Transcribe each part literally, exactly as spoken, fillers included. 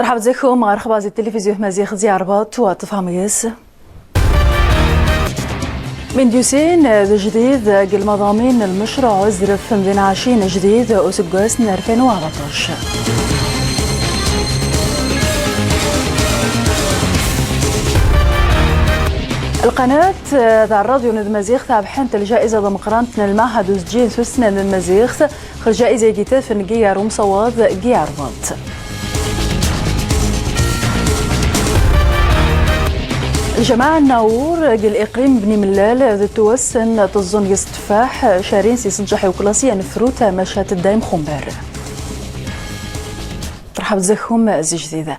Ḥabzekkum ɣer ixbar zi tilivizyu tamaziɣt zi Rrbaṭ, wa ṭṭfam gis. Mindyusin d ajdid g lmaḍamin n lmecruɛ uzref n dinɛacin ajdid usggwas n alfin u rbeɛṭac. Lqanat d rradyu n tmaziɣt ɛebḥent lǧaɛiza tameqqrant n lmaɛhad usǧǧi n tussna n tmaziɣt, ɣer lǧaɛiza i gitaf n gigar umṣawaḍ g Rrbaṭ. Lǧamaɛ n Naur g liqlim n Bni Mellal d Twassen, ṭṭeẓẓun gis tteffaḥ, carin s iṣeǧǧaḥ i uklasi anefrut, maca tedda imxumber. Terḥeb zek-kum zi jdid.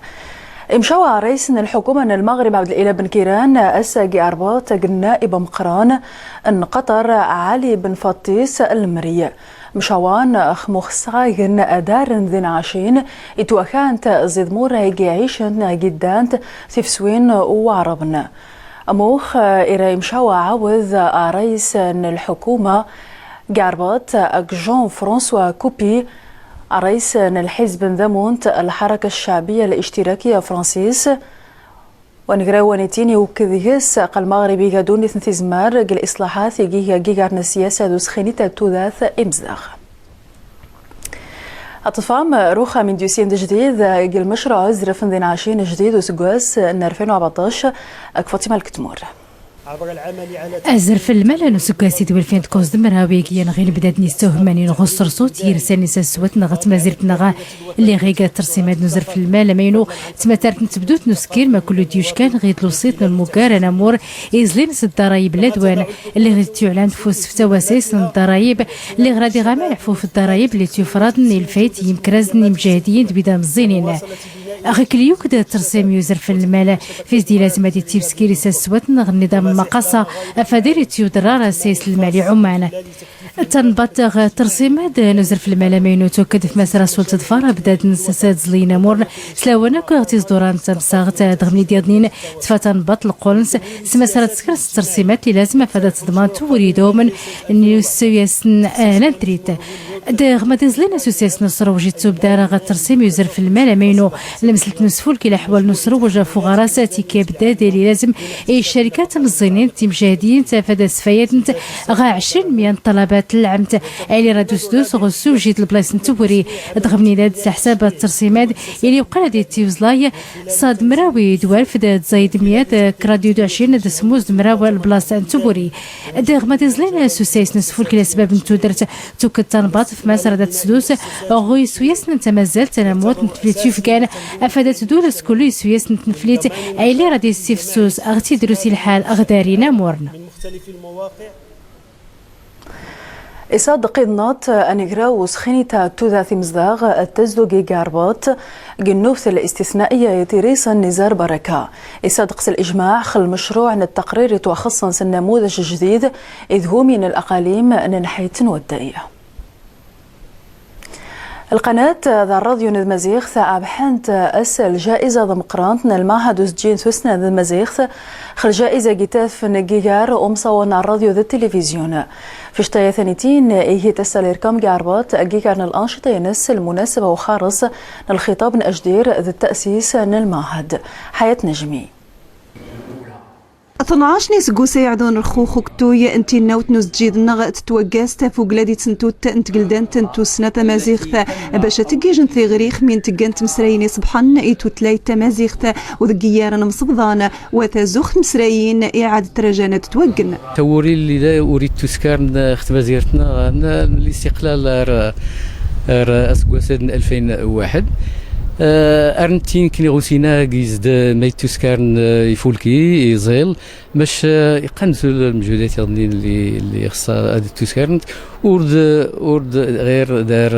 Imcawa ṛṛayis n lḥukuma n Lmeɣrib Ɛebdelilah Benkiran, ass-a g Rrbaṭ g nnaib ameqqran n Qaṭar, Ɛali Ben Faṭis Lmri. Mcawan x muxsag n adar n dinɛacin itwakant zi tmura i iɛicen g iddant tifswin u Waɛraben. Amux ira imcawa ɛawed ṛṛayis n lḥukuma g Rrbaṭ g Jean-François Copy, ṛṛayis n lḥizb n damunt Lḥaraka Ccɛbiya Lištirakiya Fransis, wa n grew wa nitin iwked gis ɣ Lmeɣrib iga dunit n tizmar g liṣlaḥat i giga gigar n ssiyasa d usxinit n tudert imezdaɣ. Aṭṭfam ruxa mindyusin d ajdid g lmecruɛ uzref n dinɛacin ajdid usggwas n alfin u rbeɛṭac, g Faṭima Lketmur. Azref n lmal n usggwas n alfin u tkuẓ d mraw i giyyan ɣilb bdaden isthummanen ɣ usersut, irsan isaswat n tmazirt n ɣa lli ɣ iga tersimad n uzref n lmal amaynu, tmatart n tebdut n uskil ma kullu d-yuckan ɣid lewsit n lmuggar anamur izlin s ḍḍarayib n ladwan, lli ɣid tyuɛlan f useftaw asayes n ḍḍarayib, lli ɣ rad iɣaman ḥfuf ḍḍarayib lli tyufraḍen i lfayt n yimkrazn imjahdiyin d wid ameẓẓinin. Ɣ iklli yukk d tersim n uzref n lmal, fis di lazem ad itibskir isaswat n ɣ nniḍam n lmaqaṣa, afad ir ityuḍrar asayes n lmal i Ɛuman. Tanbaḍt ɣ tersimad n uzref n lmal amaynu tukked f masra sult ḍfar abdad n sasad ẓliyin amurn s lawan akk ɣ tiẓḍuran tamsaɣt, dɣ mnid yaḍnin tfa tanbaḍt lqulns s masra tskers tersimad lli lazem afad ad tḍman tuwri d umn n usuyas n lantrit. Dɣ mad iẓlin asuyas n usrwj ittubdar ɣ tersim n uzref n lmal amaynu, lmslt n usfulk i laḥwal n usrwj f uɣaras tikki abdad lli lazem i ccarikat meẓẓinin timjahdiyin afad ad sfayadent ɣ ɛecrin mya n ṭṭalabat n lɛamt, ili rad usdus ɣ usujji d lblayṣ n tuwri, dɣ mnid ad saḥsab tersimad ili wqan ad ittiwẓlay ṣa d mraw d walef d tẓayd mya d kraḍ d ɛecrin d smus d mraw lblaṣ n tuwri. Dɣ mad iẓlin asuyas n usfulk lasbab n tudert, tukked tanbaḍt f masra ad tsdus ɣ isuyasn n tmazzalt tanamurt n tflit yufgan afad ad tdul s kullu isuyasn n tneflit, ili rad issifsus ɣ tidrus i lḥal ɣ darin amurn. Isadeq iḍnat anagraw usxinit n tudert imezdaɣ d tazdugi g Rrbaṭ g nnubt listithnaiya i tiriṣ n Nizar Baraka. Isadeq s liǧmaɛ x lmecruɛ n ttaqrir itwaxṣṣan s nnamudaj ajdid i tgumi n laqalim n nḥit n wadday. Lqanat d rradyu n tmaziɣt ɛebḥant ass lǧaɛiza tameqqrant n lmaɛhad usǧǧi n tussna n tmaziɣt, x lǧaɛiza i gitaf n gigar umṣawan n rradyu d ttilivizyu. F ccṭayat anitin, ihi tassa lirkam g Rrbaṭ gigar n lanciṭa-ines s lmunasaba uxareṣ n lxiṭab n ajdir d tta'sis n lmaɛhad. Ḥayat Najmi. Tnac n iseggusen iɛeddan rxux uktuy n tinnawt n usǧǧid-nneɣ tettwagga s tafugla di tsentut n tgeldant n tussna tamaziɣt, bac ad teggijent tiɣri xmi n teggan tmesrayin iṣebḥen i tutlayt tamaziɣt, u deg iyyaren imṣebḍan, wa tazux tmesrayin iɛad trajan ad tettwaggen. Tawuri lli da ur ittuskarn x tmazirt-nneɣ n listiqlal ar, ar aseggas n alfin u waḥed. Eh, ar nettin kniɣ usina gis d ma ittuskarn, eh, ifulki, iẓil, mac, eh, iqqan s lmejhudat yaḍnin lli, lli ixṣa ad ittuskarn, ur d, ur d ɣir dar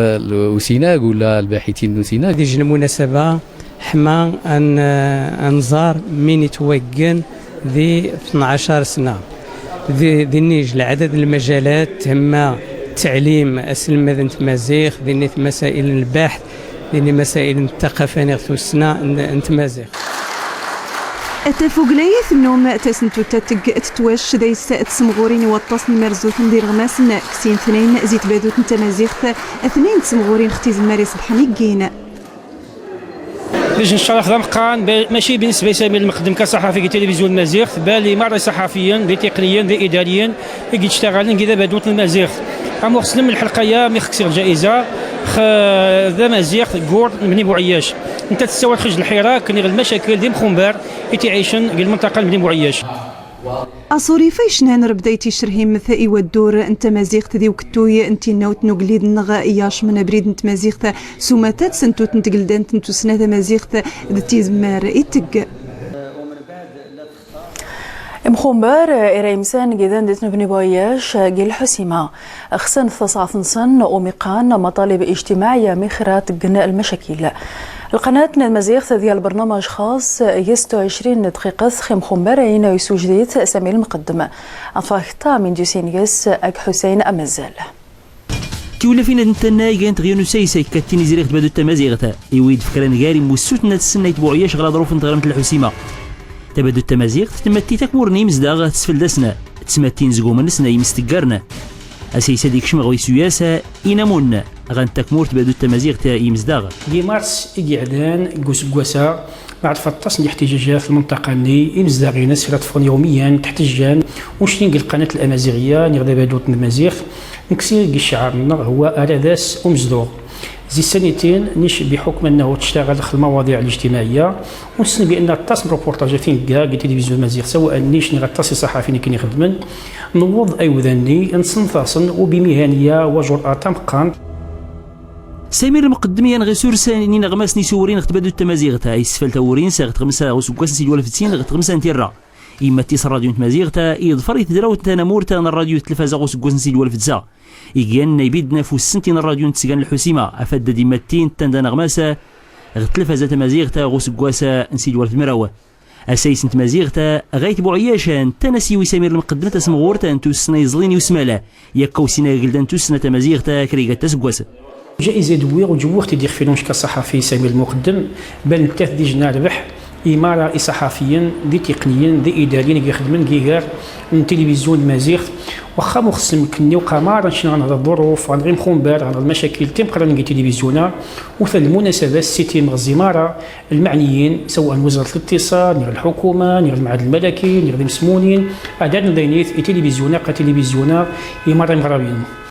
usina, ula lbaḥitin n usina. Di jen lmunasaba, ḥma ad n-, ad nẓar min itwaggen di tnac sna. Di, di nij lɛadad n lmajalat, hemma ttɛlim, aselmed n tmaziɣt, di nit masail n lbaḥt, di nit masail n ttaqafa neɣ tussna n, n tmaziɣt. Tafugla i tennum tasentut ad tegg tettwac dayes tsemɣurin i waṭas n imarzuten d ireɣmasen, ksin tnayn zi tbadut n tmaziɣt, tnayn tsemɣurin x tizemmar iṣebḥen iggin. Bej necrah d ameqqan, be-, maci binnessba i Samir Lmuqeddem kaṣaḥafi g tilivizyu n tmaziɣt, bali merra iṣaḥafiyen, d itiqniyen, d idaryen, i gictaɣalen g tabadut n tmaziɣt. Amu ixṣṣen lḥelqa-ya, mi xksiɣ lǧaiza, x-, d amaziɣ g wurd n Bni Buɛeyyac. Netta tessawal xarj lḥirak, niɣ lmacakil d imxumbar i tt-iɛicen g lmenṭaqa n Bni Buɛeyyac. Aṣurif a icnan rebda i ticerhimt i waddur n tmaziɣt di ukettuy n tinnawt n ugellid-nneɣ i yacemen abrid n tmaziɣt s umata d sentut n tgeldant n tussna tamaziɣt d tizemmar i tegg. Imxumbar ira imsan g idandit n Bni Buɛeyyac g lḥusima. Xsan taṣaɛt-nsen u miqqan maṭalib ijtimaɛiyya mixra teggen lmacakil. Lqanat n tmaziɣt dya lbernamaj xaṣ g sta u ɛecrin dqiqet x imxumbar a ina-isujdit Samir Lmuqeddem. Anfakta min dusin ges ag Ḥusayn Amazzal. Tiwlafin ad ntanna i gant ɣ yun usays akka tiniẓri ɣ tbadut tamaziɣt, i wi d-fkran gar immussuten ad tessennayt Buɛeyyac ɣer aḍruf n tɣermt n lḥusima. Tabadut tamaziɣt tmatti takmur n imezdaɣ tesfeld-asn, tesmatti izgumen-nsn imsteggarn. Asays ad ikcem ɣ wisuy-as inamun ɣ takmurt tbadut tamaziɣt i imezdaɣ. Di mars i iɛeddan g useggas-a, Mɛad f aṭṭas n liḥtijajat n lmenṭaqa-nni, imezdaɣ-ines ira ṭṭfen yawmiyan tḥtijjan, u cnin g lqanat lamaziɣiyya, niɣ d abadut n tmaziɣt, nkes i g ccɛar-nneɣ هو أرادس أمزدوغ. Zi ssanitin, نيش بحكم أنه تشتغل خ المواضيع الاجتماعية، u nessnen بأن aṭṭas n reportages i tnegga g tilivizyu n tmaziɣt, سواء نيش niɣ aṭṭas n iṣaḥafiyen i ken-ixeddmen, newweḍ ayda-nni, nṣenneḍ-asn, u بمهنية وجرأة tameqqant. Samir Lmuqeddem yan ɣ isurs n ineɣmas n isewren ɣ tbadut tamaziɣt, a issfal tawuri-ns ɣ tɣemsa ɣ useggas n sidi walef d sin ɣ tɣemsa n tirra. Imatti s rradyu n tmaziɣt, iḍfer i tedrawt tanamurt n rradyu d tlfaza ɣ useggas n sidi walef d sa. Ig yan ibidden afus-nsent i rradyu n tesga n lḥusima, afad ad imatti ntan d aneɣmas ɣ tlfaza tamaziɣt ɣ useggas n sidi walef d mraw. Asays n tmaziɣt ɣa ayt Buɛeyyac, ntan-as i wi Samir Lmuqeddem tasemɣurt n tussna iẓlin i usmala, yakk awsinag ageld n tussna tamaziɣt krigat aseggas. Lǧaiza i d-wwiɣ u jewwiɣ-tt-id ixf ilunc kaṣaḥafi Samir Lmuqeddem, bal nettat d ijna rrbeḥ i merra iṣaḥafiyen, d itiqniyen, d idaryen i ixeddmen gigar n tilivizyu n tmaziɣt, waxxa mu xsem kenni uqa merra ncen ɣanɣ ḍuruf, ɣanɣ imxumbar, ɣanɣ lmacakil timeqqranin g tilivizyu-na, u ta d lmunasaba ssitimɣ zi merra lmeɛniyin, سواء وزارة الاتصال، niɣ lḥukuma, niɣ lmeɛhad lmalaki, niɣ d imsmunin, ad rren daynit i tilivizyu-na, qa tilivizyu-na i merra imeɣrabin.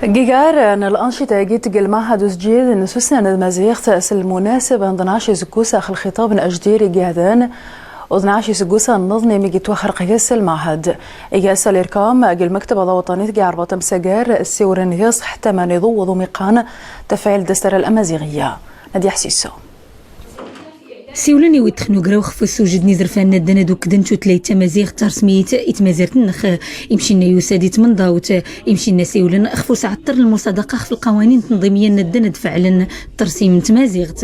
Gigar n lancita-agi tegg lmaɛhad usjid n tussna n tmaziɣt s lmunasaba n tnac iseggusa x lxiṭab n ajdid i iɛeddan, u tnac iseggusa n neḍnim i itwaxerq ges lmaɛhad. Iga-s lirkam g lmekteb awaṭani g ɛerbaṭ amsagar, siwren ges ḥetta ma iḍewweḍ umiqqan tafɛilt d asara lamaziɣiyya. Nadya Ḥsiso. Siwlen i wi itxen ugraw xef usujed n izerfan n addana d ukdn n tutlayt tamaziɣt tarsmit i tmazart-nnex. Imcinna yusa-d i tmenḍawt, imcinna siwlen xef usɛeṭṭer n lmuṣadaqa xef lqawanin tanḍimiyya n addana d-feɛlen ṭṭersim n tmaziɣt.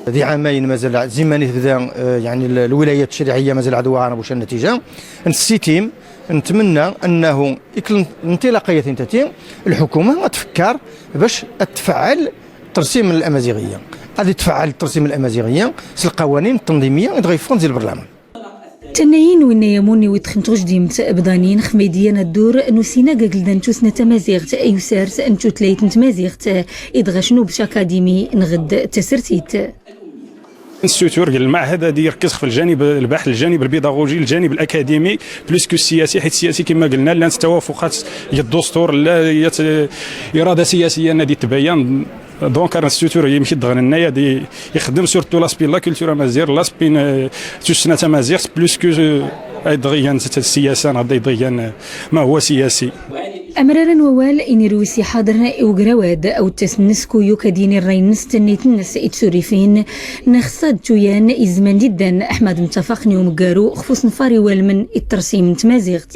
Di ɛamayn mazal zimmani tebda, eh, yeɛni l-, lwilayat ccariɛiyya mazal ɛad ur wwiɣ ara buc nnatija. Nessitim, netmenna annahu ikl n-, ntilaqiyat intati, lḥukuma ad tfekkar bac ad tfɛel ṭṭersim n lamaziɣiyya. Ad tfɛel ṭṭersim n lamaziɣiyya s lqawanin tanḍimiyya i dɣa yeffɣen zi lbarlaman. Tannayin winna yamun i wi itxen tuɣjdimt bḍanin xef ma idiyyan addur n usinag ageld n tussna tamaziɣt, i usars n tutlayt n tmaziɣt, i dɣa cnubc akadimi nɣed tasertit. Nessutur g lmaɛhad ad irkez xef ljanib lbaḥt, ljanib lbidaɣuji, ljanib lakadimi, plus que ssiyasi, ḥit ssiyasi kima qlna llant tawafuqat g ddustur, la yat irada siyasiyya ad itbayyan. Donc, ar nessutur i yimkidɣen-nni ad ixdem surtout l'aspect n la culture amazigh, l'aspect n, euh, tussna tamaziɣt, plus que, euh, ayd ɣ igan ssiyasa, neɣ ayd ɣ igan, euh, ma huwa siyasi. Amrar n wawal inirwi s iḥaḍren i ugrawad, awtas-nnes kuyuk ad yini rray-nnes d tannayt-nnes i tsurifin, nexs ad tuyyan izman d iddan, Ḥmad Mtafaq n umeggaru xef usenfar iwalmen i ṭṭersim n tmaziɣt.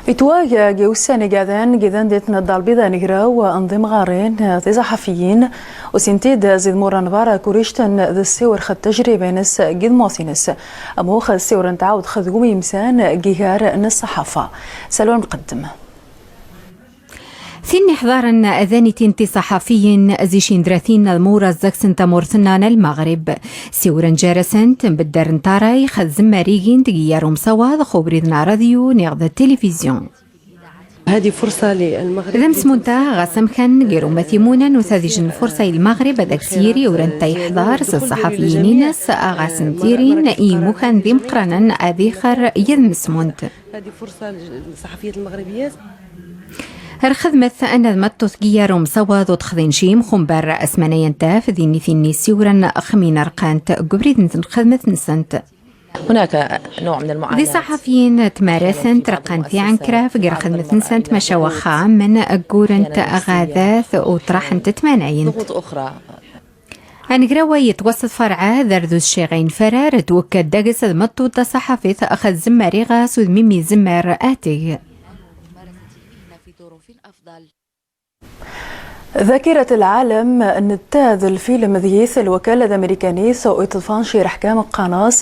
Itwag g ussan iɛeddan g idandit n Ddar Lbiḍa n Graw n d imɣaren d iṣaḥafiyen, usin-t-id zi tmura n barak ur ictan d ssiwr x tajriba-ines g idmos-ines. Amux ssiwr n tɛawd xdum imsan gigar n ṣṣaḥafa. Salwa Mqeddem. Tin iḥḍarăn ad anitin tiṣaḥafiyin zi icindratin ad mura zzaksăn tamurt-nna n Lmaɣrib. Siwrăn jar-asăn, nbddarăn taray, xad zemmar igin tgiyyar umṣawaḍ x ubrid n radyu niɣ d tilifizyu. هذه فرصة للمغرب. D amesmunta ɣas amkan ger uma timunant ad ijn lfurṣa i Lmaɣrib ad ags-yiri urant ta iḥḍar s ṣṣaḥafiyin-ines a ɣas-nt-irin i imukan d imeqqranen ad ixer yid-nesmunt. هذه فرصة للصحفيات المغربيات. Rxedmet anad ma ṭṭut tgiyyar umṣawaḍ u txḍin cim xumber asmanay antaf d init-inni siwrăn xmin rqant g ubrid n txedmet-nsnt. هناك نوع من المعاناة. D iṣaḥafiyin tmara-snt rqant tiɛenkraf g rxedmet-nsnt maca wexxam mn ggurant ɣadat u ṭṭraḥnt tmanaynt. ضغوط أخرى. Anegraw-a itwaṣṣef ar ɛad ar d usciɣ a infarar, twekka-d dags ad ma ṭṭut taṣaḥafit xad zemmar iɣas udem immi izemmar ad teg. ذاكرة العالم, netta d lfilm deg-s lwakala tamrikanit u iṭṭfan cirḥ kaml qqaren-as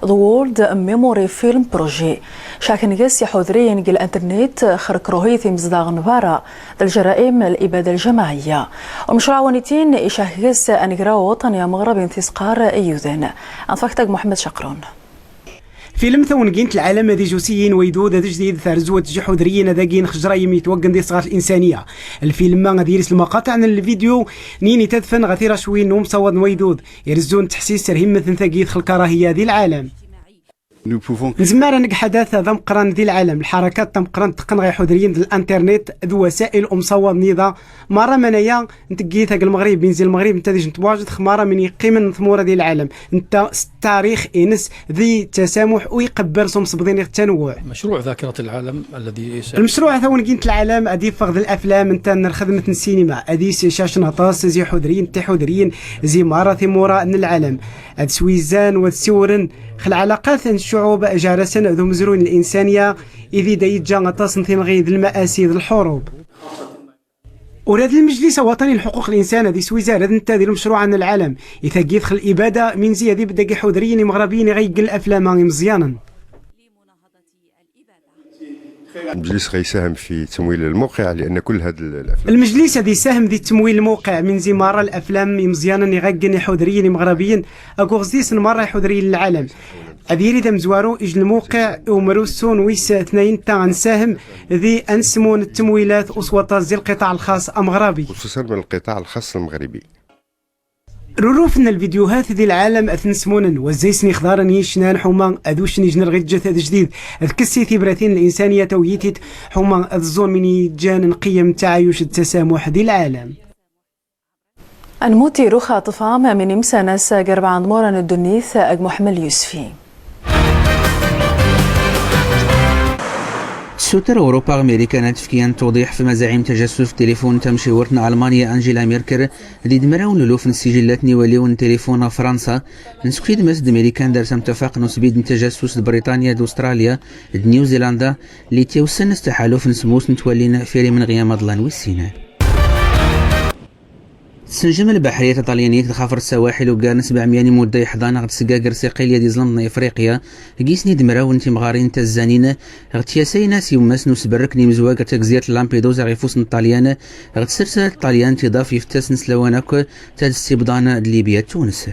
The World Memory Film Project. Cahkn ges iḥudriyen g l'internet, xer kruhit imezdaɣ n bara, d ljara'im, l'ibada ljama'iya. Lmecruɛ wanitin icahk ges anegraw waṭani amɣrabi n tisqar i yudan. Anṭfak-t ag Muḥemmed Caqrun. Film tawengint n lɛalam ad ijj usiyin waydud ad ajdid tarzwat j iḥudriyen ad agin x jrayem itwaggen d isɣar linsaniya. Lfilm-a ad iris lmaqaṭeɛ n lvidyu n init ad fn ɣa tiracwin n umṣawaḍ n waydud irezzun ttḥsis ar himmet n tagit x lkarahiya di lɛalam. Nzemmar ad neg ḥadat d ameqqran di lɛalam, lḥarakat tameqqrant teqqen ɣa iḥudriyen d l'internet d wasa'il umṣawaḍ n iḍa. Marra manaya n tgit ag Lmeɣrib, inzi Lmeɣrib nta d ijj n twajd x marra min iqqimen n tmura di lɛalam, nta s ttarix-ines di ttasamuḥ u iqebber s umsebḍin iɣ ttanwuɛ. مشروع ذاكرة العالم الذي يساعد. Lmecruɛ tawengint n lɛalam ad iffeɣ d laflam nta n lxedmet n ssinima, ad iscacen aṭas zi iḥudriyen d tiḥudriyin zi marra timura n lɛalam, ad swizzan u ad siwren x lɛalaqat n ccuɛub jar-asn d umezruy n linsaniya, idi da iǧǧa aṭas n tinɣi d lma'asi d lḥurub. Ura d lmejlis awaṭani n lḥuquq linsan ad iswizzar ad nta di lmecruɛ n lɛalam i tagit x l'ibada, minzi ad ibedd ag iḥudriyen imeɣrabiyen i ɣa iggen laflam-a imeẓyanen. المجلس غيساهم في تمويل الموقع، لأن كل هذه الأفلام. Lmejlis ad isahem di ttemwil lmawqeɛ, minzi marra laflam imeẓyanen i ɣa ggen iḥudriyen imeɣrabiyen, ag uɣzis n marra iḥudriyen n lɛalam. Ad irid amezwaru ijj lmawqeɛ i umrusu n wis tnayen ta ad nsahem di ansmun d temwilat u s waṭas zi lqiṭaɛ lxaṣ ameɣrabi. خصوصا من القطاع الخاص المغربي. Ruruf n lvidyuhat di lɛalam ad ten-smunen, wa zzay-sen ixḍarren i icnan ḥuma ad ucen ijner ɣ iǧǧet ad jdid, ad kessi tibratin n linsaniya tawyitit ḥuma ad ẓẓun min iǧǧan n qiyem n ttɛayuc d ttasamuḥ di lɛalam. Anmut irux aṭṭfam min imsanas ag rebɛa n ḍmuran n ddunit ag Muḥemmed Lyusfi. Tsuter Urupa ɣ Mirikan ad tefk yan tewḍiḥ f mazaɛim tajassus f tilifun n tamciwert n Almanya Angela Merkel di d mraw n luluf n ssijillat n iwaliwen n tilifun ɣ Fransa. Nskwi d mas d Mirikan dar s amtafaq n usbid n tajassus d Briṭanya d Ustralya d Niw Zilanda lli itiwsen s taḥaluf n smus n twalin f irimen ɣ yamaḍlan wis sin. Tsenjem lbaḥriyat iṭalyanit d xafert sawaḥil uggar n sebɛemya n imudda iḥḍan ɣ tsegga ger siqilya d izlmḍ n Ifriqya, gis n i d mraw n timɣarin tazzanin, ɣ tyasa inas iwmas n usbrrk n imzwag ɣ tagzirt n Lampedusa ɣ ifus n Ṭalyan, ɣ tsersa Ṭalyan tiḍaf iftas n islawan akk, tad ssibḍan d Libya d Tunes.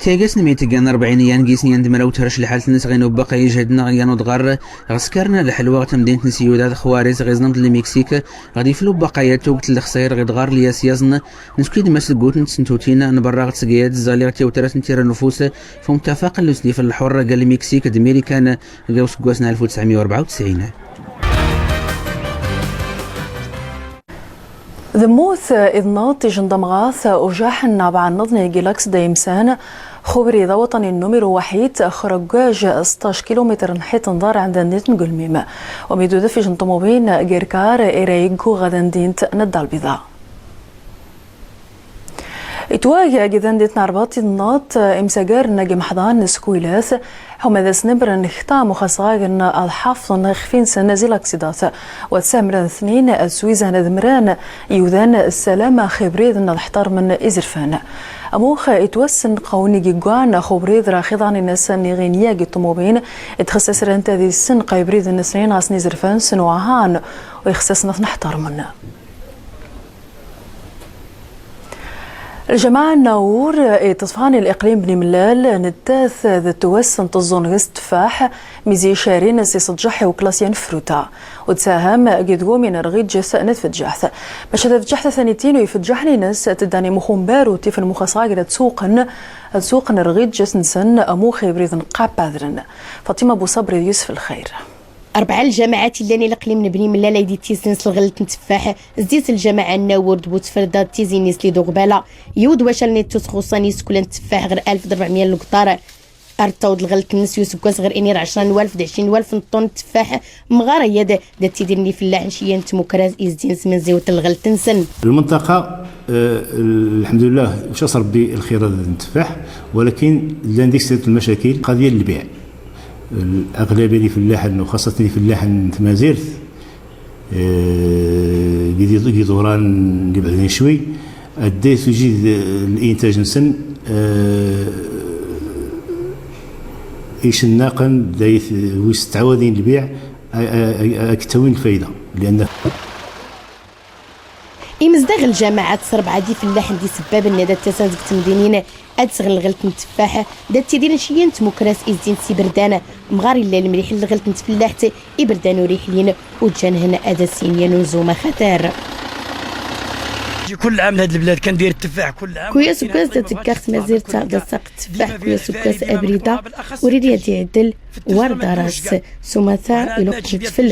Tagast n mi teggan rebɛin yan gis n yan d mraw trec lḥalt-nnes ɣ inubbaq a ijhedn ɣ yan udɣar ɣ skar n lḥelwa ɣ tamdint n Ciudad Juárez ɣ iẓnamḍ n Lmiksik, ɣ dif lubbaq aya tugt n lxṣayr ɣ idɣar n lyas yaẓn, nskwi d mas ggutnt tsentutin n berra ɣ tsgayat ẓẓali ɣ tiwtrat n tira n ufus f umtafaq n lusnif n lḥur ɣ Lmiksik d Mirikan ɣ usggwas n alef u tesɛemya u rebɛa u tesɛin. Demmut iḍnat ijn damɣat ujaḥ n abɛa n nnḍn i gilaks da imsan, xubri d awaṭani n numiru waḥid, xur ggaj sṭac kilumitr n ḥiṭ n ḍar ɛnd andit n gulmim. Wa mi dudf ijn ṭumubin gerkar ira iggu ɣad andint n ddalbiḍa. Itwag agdan di tnarbaḍt iḍnnaḍ imsagarn agi mḥḍan n skwilat, ḥuma ad asn-ibr n kta muxasɣagn ad ḥafḍn ixf-insn zi laksiḍat, wa ad samrn tnin ad swizan ad mran iwdan ssalama x ibridn ad ḥtarmn izrfan. Amux itwassn ɣ win i gigwan x ubrid rax iḍan-ins n iɣini agi ṭṭumubin, itxsasrn tadist-nsn ɣ ibridn-nsn ɣasn izrfan-nsn wa han, u ixsasn ad tn-ḥtarmn. Lǧamaɛ n Nawur, i ṭṭfan i liqlim Bni Mellal, nettat d twassnt ẓẓun ɣ-s tteffaḥ, mi zi icarin s iṣeǧǧaḥ i uklas yan fruta, u tessaham g idgumin rɣiǧet n tfeǧǧaḥt. Bac tafeǧǧaḥt tanitin u ifeǧǧaḥn-ines teddan i muxumbar u tifn muxasɣagn ad suqn, ad suqn rɣiǧet-nsn amux ibridn qqapadrn. Faṭima Buṣabri d Yusef Lxir. Rebɛa lǧamaɛat illan i liqlim n Bni Mellal ayd ittizn s lɣelt n tteffaḥ, zdit lǧamaɛ n Nawur d Butferda d Tizi Isli d Uɣbala, iwd wacal-nni ittusxuṣṣan iskulan n tteffaḥ ɣer alf d rebɛemya n lgṭar. Ar ttawḍ lɣelt-nnes i usggwas ɣer inir ɛecra n walf d ɛecrin n walf n ṭṭun n tteffaḥ, mɣar aya-d, da ttidirn ifellaḥen ciyan n tmukras izdin s menziwt n lɣelt-nsen. المنطقة، آه، الحمد لله، وش أصر بي الخير هذا التفاح، ولكن لان ديك سيرة المشاكل قضية البيع. الأغلبية ديال الفلاحين، وخاصة الفلاحين تمازيرت، آه، قد يض-، قد يضوران اللي بعدين شوي، أديت وجد، آه، الإنتاج نسن، آه، إيش الناقن دايت ويس تعودين البيع، آه، آه، آه، كتوين الفايدة، لأن Imezdaɣ n lǧamaɛat s rebɛa d ifellaḥen d isebbabn n da ttasn zg tmdinin ad sɣn lɣelt n tteffaḥ, da ttidirn ciyan n tmukras izdin s ibrdan, mɣar illa lmliḥ n lɣelt n tfellaḥt, ibrdan ur iḥlin, u ǧǧan-hn ad as-inyan unzum axatar. كل عام لهاد البلاد كندير التفاح كل عام. Kul asggwas da tggax tmazirt-a da tsaqqt tteffaḥ, kul asggwas abrid-a ur iri ad iɛeddel war daras. Sumata i lweqt n tfel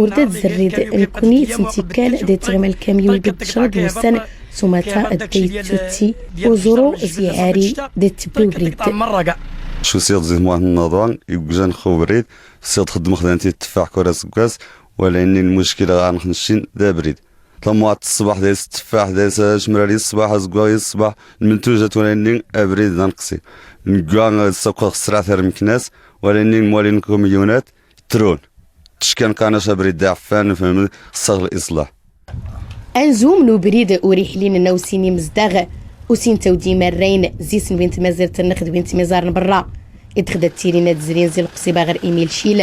ur da tzerrid, nekni tt-ntikkan da itɣima lkamyun deg tecra d wussan, sumata da ittutti uẓru zi iɛari da ittebbi ubrid. Cusiɣ-d zi tmurt n Naḍwan, iwjan x ubrid, cusiɣ-d xeddmeɣ xdant i tteffaḥ kul asggwas, walakin lmuckil ɣa nxnccin d abrid. Tamwaḍt ṣṣbeḥ dayes tteffaḥ, dayes acmrar i ṣṣbeḥ, azeggaɣ i ṣṣbeḥ, lmntujat walakin abrid d aneqsi. Negga ssakkaɣ s srɛa tarmiknat, walakin lmwali n lkamyunat ttrun. Teckan qanac abrid d aɛeffan, fehmed, xeṣṣaɣ liṣlaḥ. Anzum n ubrid ur iḥlin n awsin imezdaɣ, u sin tawdi marrayn, zi snwin tmazirt-nneɣ d win tmiẓar n berra. Idɣ da ttirin ad zrin zi lqṣiba ɣer imilcil,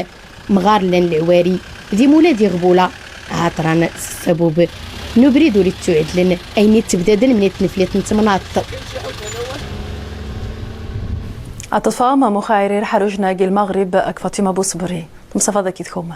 mɣar llan lɛwari, d imula d iɣbula, ɛaṭran s ssabub n ubrid ur ittuɛedlen, ayen ittbdadn mnit tneflit n temnaḍt. Aṭṭfam muxayrir ḥarujna gi lmaɣrib ak Faṭima Buṣbri. Tmṣafaḍ akid kum.